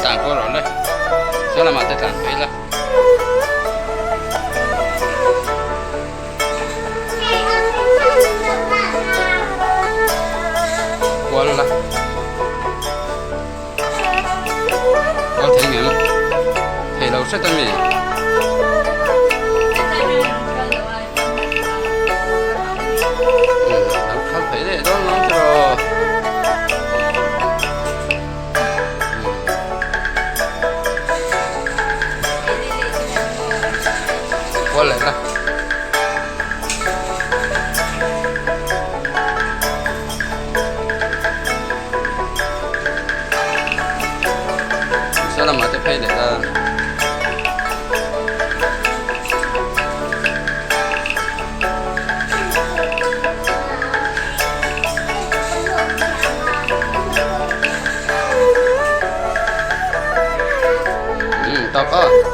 Tlan kual rawh le. Saw lamah te tlan phei la. Kual la. Kual thei ngem. Thei lo hret ami. Lo khal phei leh dawn ang tiraw. Kual leh la. Saw lamah te phei leh la. Tawp aw.